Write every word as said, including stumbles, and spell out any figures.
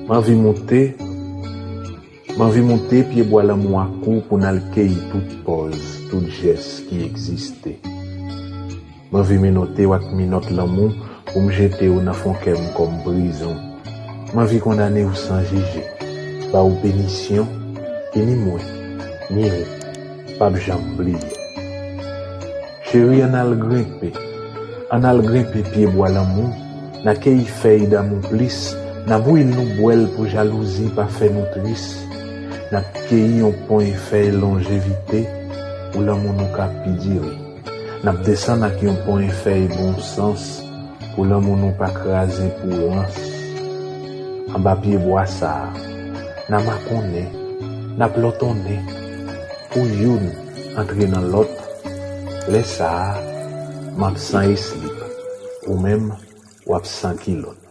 M anvi moute, m anvi moute pyebwa lanmou a kou pou n al keyi tout pòz, tout jès ki egziste. M anvi menote w ak minòt lanmou pou m jete w nan fon kè m kòm prizon. M anvi kondane w san jije, ba w pinisyon, pini mwen, ni ou, p ap janm bliye. Cheri, ann al grenpe, ann al grenpe pyebwa lanmou, n a keyi fèy damou plis, n a bouyi l nou bwè l pou jalouzi pa fè nou tris. N ap keyi yon ponyen fèy lonjevite pou lanmou nou ka pidire. N ap desann ak yon ponyen fèy bon sans pou lanmou nou pa kraze pou rans. Anba pyebwa sa a, n a makonnen, n ap lòtonnen pou youn antre nan lòt. Lè sa a, m ap san eslip, ou menm, w ap san kilòt.